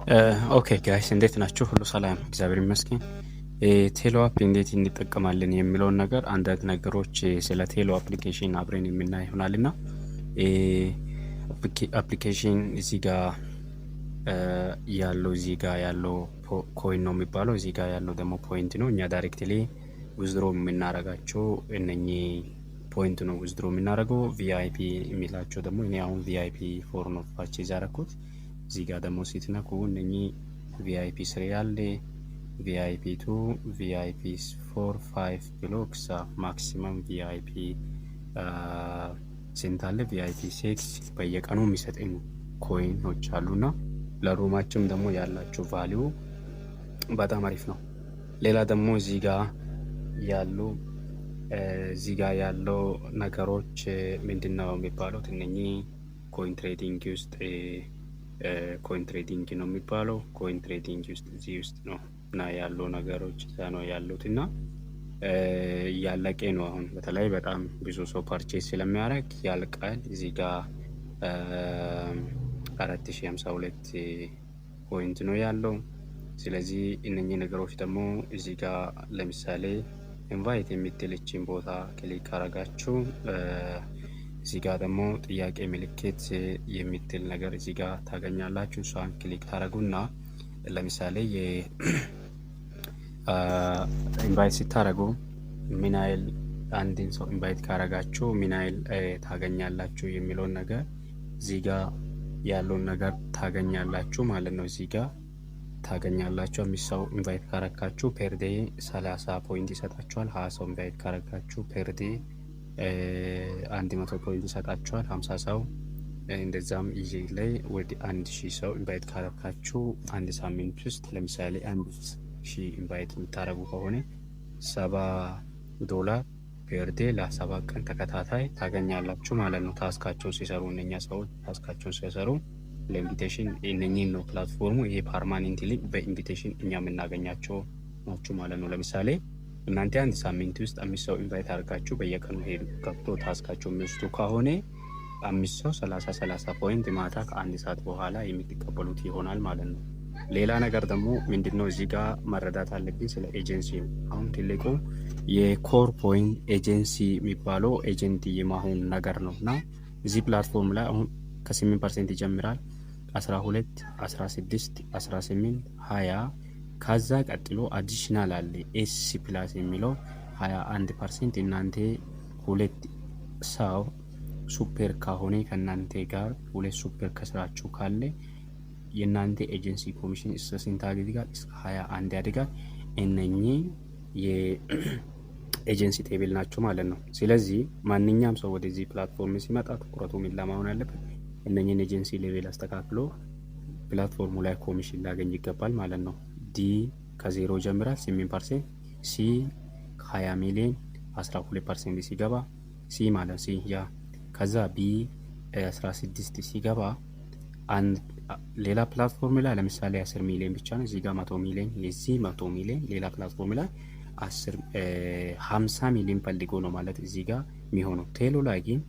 Okay guys፣ እንዴት ናችሁ? ሁሉ ሰላም፣ እግዚአብሔር ይመስገን። ቴሎ app እንዴት እንጠቀማለን የሚለውን ነገር፣ አንዳንድ ነገሮች ስለ ቴሎ application አብረን የምናይ ይሆናል። እና application እዚህ ጋር ያለው coin ነው የሚባለው፣ እዚህ ጋር ያለው ደግሞ point ነው። እኛ directly withdraw የምናረጋቸው እነኚህ point ነው withdraw የምናደርገው። VIP የሚላቸው ደግሞ እኔ አሁን VIP 4 ነው purchase ያደረኩት። እዚህ ጋር ደግሞ ስትነኩ እነኚህ VIP 3 አለ፣ VIP 2፣ VIP 4፣ 5 ብሎ maximum VIP ስንት አለ? VIP 6 በየቀኑ የሚሰጠኝ coin ኦች አሉና ለ room ኣችንም ደግሞ ያላቸው value በጣም አሪፍ ነው። ሌላ ደግሞ እዚህ ጋር ያለው ነገሮች ምንድን ነው የሚባሉት? እነኚህ coin trading ውስጥ፣ coin trading ነው የሚባለው። Coin trading ውስጥ እዚህ ውስጥ ነው እና ያለው ነገሮች እዛ ነው ያሉት እና እያለቀ ነው። አሁን በተለይ በጣም ብዙ ሰው purchase ስለሚያደርግ ያልቃል። እዚህ ጋር 4052 point ነው ያለው። ስለዚህ እነኚህ ነገሮች ደግሞ እዚህ ጋር ለምሳሌ invite የምትለችን ቦታ click ካረጋችሁ እዚህ ጋር ደግሞ ጥያቄ ምልክት የምትል ነገር እዚህ ጋር ታገኛላችሁ። እሷን click ታደረጉና ለምሳሌ የ invite ስታደረጉ ምን ያህል፣ አንድን ሰው invite ካረጋችሁ ምን ያህል ታገኛላችሁ የሚለውን ነገር እዚህ ጋር ያለውን ነገር ታገኛላችሁ ማለት ነው። እዚህ ጋር ታገኛላችሁ። አምስት ሰው invite ካረጋችሁ per day 30 point ይሰጣችኋል። 20 ሰው invite ካረጋችሁ per day 100 point ይሰጣችኋል። 50 ሰው እንደዛም ይዤ ላይ ወደ 1000 ሰው invite ካረካችሁ አንድ ሳምንት ውስጥ፣ ለምሳሌ 1000 invite የምታደርጉ ከሆነ 70 ዶላር per day ለ7 ቀን ተከታታይ ታገኛላችሁ ማለት ነው። Task ኣቸውን ሲሰሩ፣ እነኛ ሰዎች task ኣቸውን ሲሰሩ ለ invitation እነኚህን ነው platform ኡ። ይሄ permanently በ invitation እኛ የምናገኛቸው ናቸው ማለት ነው። ለምሳሌ እናንተ አንድ ሳምንት ውስጥ አምስት ሰው invite አድርጋችሁ በየቀኑ ሄዱ ገብቶ task ኣቸው የሚወስዱ ከሆነ አምስት ሰው 30 30 point ማታ ከ1 ሰዓት በኋላ የምትቀበሉት ይሆናል ማለት ነው። ሌላ ነገር ደግሞ ምንድነው እዚህ ጋር መረዳት አለብኝ ስለ ኤጀንሲ ነው። አሁን ትልቁ የ core point agency የሚባለው agent የመሆን ነገር ነው እና እዚህ platform ላይ አሁን ከ8% ይጀምራል፣ 12፣ 16፣ 18፣ 20፣ ከዛ ቀጥሎ additional አለ S plus የሚለው 21%። እናንተ ሁለት ሰው super ከሆነ፣ ከእናንተ ጋር ሁለት super ከስራችሁ ካለ የእናንተ agency commission እስከ ስንት ያድጋል? እስከ 21 ያድጋል። እነኚህ የ agency table ናቸው ማለት ነው። ስለዚህ ማንኛውም ሰው ወደዚህ platform ሲመጣ ትኩረቱ ምን ለማሆን ያለበት? እነኚህን agency level አስተካክሎ platform ኡ ላይ ኮሚሽን ሊያገኝ ይገባል ማለት ነው። D ከ0 ጀምራል 8%፣ C 20 ሚሊዮን 12% ሲገባ C ማለት C ያ፣ ከዛ B 16 ሲገባ። አንድ ሌላ platform ላይ ለምሳሌ 10 ሚሊዮን ብቻ ነው። እዚህ ጋር 100 ሚሊዮን፣ የዚህ 100 ሚሊዮን ሌላ platform ላይ 10 50 ሚሊዮን ፈልጎ ነው ማለት እዚህ ጋር የሚሆነው። ቴሎ ላይ ግን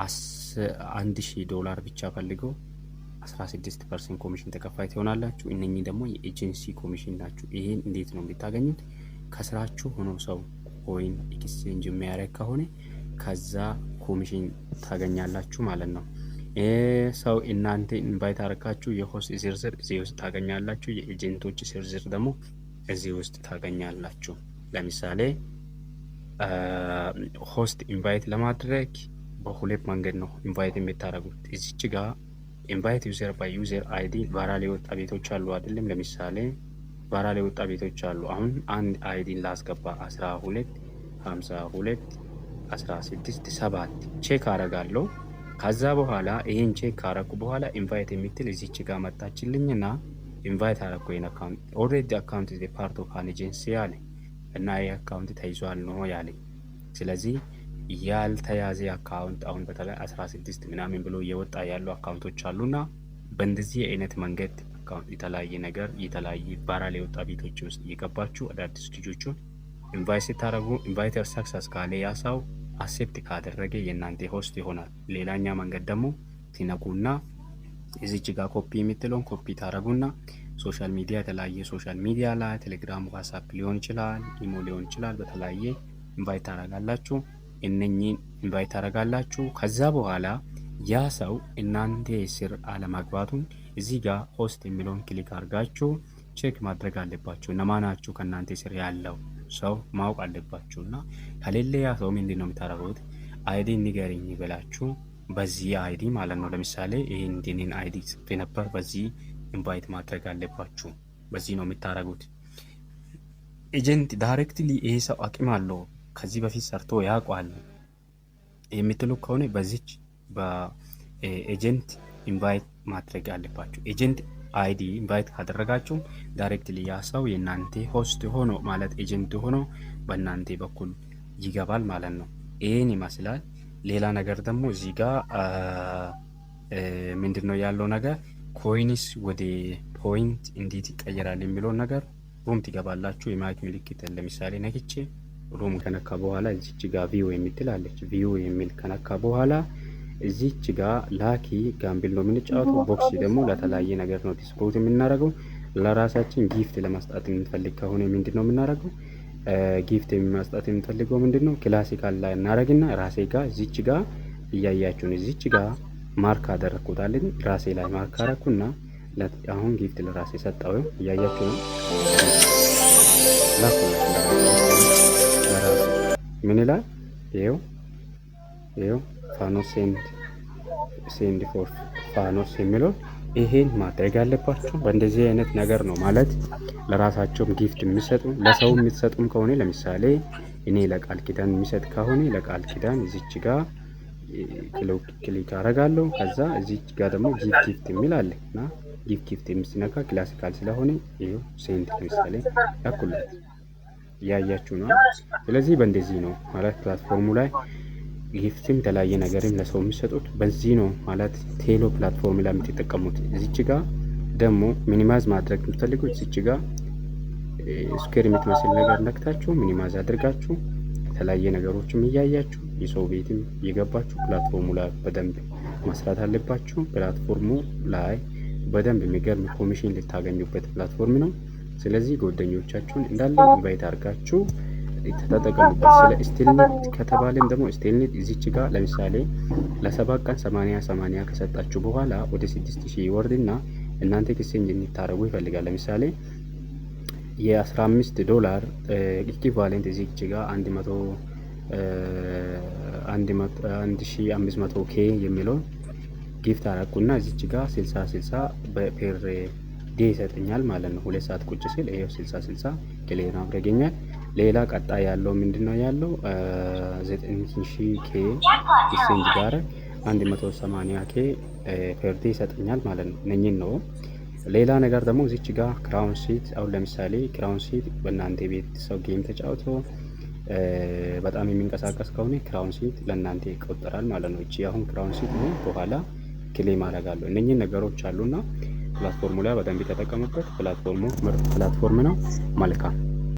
1000 ዶላር ብቻ ፈልጎ 16% ኮሚሽን ተከፋይ ትሆናላችሁ። እነኚህ ደግሞ የ agency commission ናቸው። ይሄን እንዴት ነው የምታገኙት? ከስራችሁ ሆኖ ሰው coin exchange የሚያደርግ ከሆነ ከዛ ኮሚሽን ታገኛላችሁ ማለት ነው። ሰው እናንተ invite አድርጋችሁ የ host ዝርዝር እዚህ ውስጥ ታገኛላችሁ። የ agent ኦች ዝርዝር ደግሞ እዚህ ውስጥ ታገኛላችሁ። ለምሳሌ host invite ለማድረግ በሁለት መንገድ ነው invite የምታደርጉት። እዚች ጋር invite user by user ID viral የወጣ ቤቶች አሉ አይደለም? ለምሳሌ viral የወጣ ቤቶች አሉ። አሁን አንድ ID ን ላስገባ፣ 12 52 16 7 check አረጋለሁ። ከዛ በኋላ ይሄን check ካረኩ በኋላ invite የምትል እዚች ጋር መጣችልኝና invite አረኩ። ይሄን account already account is part of an agency አለ እና ይህ account ተይዟል ነው ያለኝ። ስለዚህ ያልተያዘ account አሁን በተለይ 16 ምናምን ብሎ እየወጣ ያሉ account ኦች አሉና በእንደዚህ አይነት መንገድ account የተለያየ ነገር የተለያየ viral የወጣ ቤቶች ውስጥ እየገባችሁ አዳዲስ ልጆቹን invite ስታደርጉ inviter success ካለ፣ ያ ሰው accept ካደረገ የእናንተ host ይሆናል። ሌላኛ መንገድ ደግሞ ትነኩና እዚች ጋር ኮፒ የምትለውን ኮፒ ታደረጉና social media፣ የተለያየ social media ላይ ቴሌግራም፣ ዋትሳፕ ሊሆን ይችላል፣ ኢሞ ሊሆን ይችላል። በተለያየ invite ታደርጋላችሁ። እነኚህን invite ታደርጋላችሁ። ከዛ በኋላ ያ ሰው እናንተ ስር አለማግባቱን እዚህ ጋር host የሚለውን click አድርጋችሁ check ማድረግ አለባችሁ። እነማናችሁ ከእናንተ ስር ያለው ሰው ማወቅ አለባችሁ። እና ከሌለ ያ ሰው ምንድን ነው የምታደርጉት? ID ንገሪኝ ብላችሁ በዚህ ID ማለት ነው። ለምሳሌ ይህን ዲኒን ID ጽፌ ነበር። በዚህ invite ማድረግ አለባችሁ። በዚህ ነው የምታደርጉት። Agent directly ይሄ ሰው አቅም አለው፣ ከዚህ በፊት ሰርቶ ያውቋል የምትሉ ከሆነ በዚች በ agent invite ማድረግ አለባችሁ። Agent ID invite ካደረጋችሁ directly ያ ሰው የእናንተ host ሆኖ፣ ማለት agent ሆኖ በእናንተ በኩል ይገባል ማለት ነው። ይህን ይመስላል። ሌላ ነገር ደግሞ እዚህ ጋር ምንድን ነው ያለው ነገር፣ coins ወደ point እንዴት ይቀየራል የሚለውን ነገር room ትገባላችሁ። የ mic ምልክት ለምሳሌ ነክቼ room ከነካ በኋላ እዚች ጋ view የምትል አለች። View የሚል ከነካ በኋላ እዚች ጋ lucky gamble ነው የምንጫወተው። Box ደግሞ ለተለያየ ነገር ነው distribute የምናደርገው። ለራሳችን gift ለመስጠት የምንፈልግ ከሆነ ምንድን ነው የምናደርገው? Gift መስጠት የምንፈልገው ምንድን ነው? Classical ላይ እናደርግና ራሴ ጋ እዚች ጋ እያያችሁን እዚች ጋ mark አደረግኩታልን፣ ራሴ ላይ mark አረኩና አሁን gift ለራሴ ሰጠው። እያያችሁ ነው። ላኩለት ለራሴ። ምን ይላል? ይኸው ይኸው ፋኖስ send for ፋኖስ የሚለው ይሄን ማድረግ ያለባችሁ በእንደዚህ አይነት ነገር ነው። ማለት ለራሳቸውም gift የሚሰጡ፣ ለሰው የሚሰጡም ከሆነ፣ ለምሳሌ እኔ ለቃል ኪዳን የሚሰጥ ከሆነ ለቃል ኪዳን እዚች ጋር click አረጋለሁ። ከዛ እዚች ጋር ደግሞ give gift የሚል አለ እና give gift የሚስነካ classical ስለሆነ ይኸው send ለምሳሌ ላኩለት። እያያችሁ ነው። ስለዚህ በእንደዚህ ነው ማለት platform ኡ ላይ gift ም የተለያየ ነገርም ለሰው የሚሰጡት በዚህ ነው ማለት ቴሎ platform ላይ የምትጠቀሙት። እዚች ጋር ደግሞ minimize ማድረግ የምትፈልጉት እዚች ጋር square የምትመስል ነገር ነክታችሁ minimize አድርጋችሁ የተለያየ ነገሮችም እያያችሁ የሰው ቤትም እየገባችሁ platform ኡ ላይ በደንብ መስራት አለባችሁ። Platform ኡ ላይ በደንብ የሚገርም ኮሚሽን ልታገኙበት platform ነው። ስለዚህ ጓደኞቻችሁን እንዳለ invite አድርጋችሁ ተጠቀሙበት። ስለ ስቴልኔት ከተባለም ደግሞ ስቴልኔት እዚች ጋር ለምሳሌ ለ7 ቀን 80 80 ከሰጣችሁ በኋላ ወደ 6000 ይወርድና እናንተ exchange እንድታደርጉ ይፈልጋል። ለምሳሌ የ15 ዶላር equivalent እዚች ጋር 1500 K የሚለውን gift አረኩና እዚች ጋር 60 60 በ per day ይሰጠኛል ማለት ነው። 2 ሰዓት ቁጭ ሲል ይኸው 60 60 claim ያደርገኛል። ሌላ ቀጣይ ያለው ምንድን ነው ያለው? 9000 K exchange ጋር 180 K per day ይሰጠኛል ማለት ነው። እነኝን ነው። ሌላ ነገር ደግሞ እዚች ጋር crown seat፣ አሁን ለምሳሌ crown seat በእናንተ ቤት ሰው game ተጫውቶ በጣም የሚንቀሳቀስ ከሆነ crown seat ለእናንተ ይቆጠራል ማለት ነው። እቺ አሁን crown seat ነው፣ በኋላ claim አደርጋለሁ። እነኝህን ነገሮች አሉና platform ኡ ላይ በደንብ የተጠቀሙበት። Platform ኡ ምርጥ platform ነው። መልካም።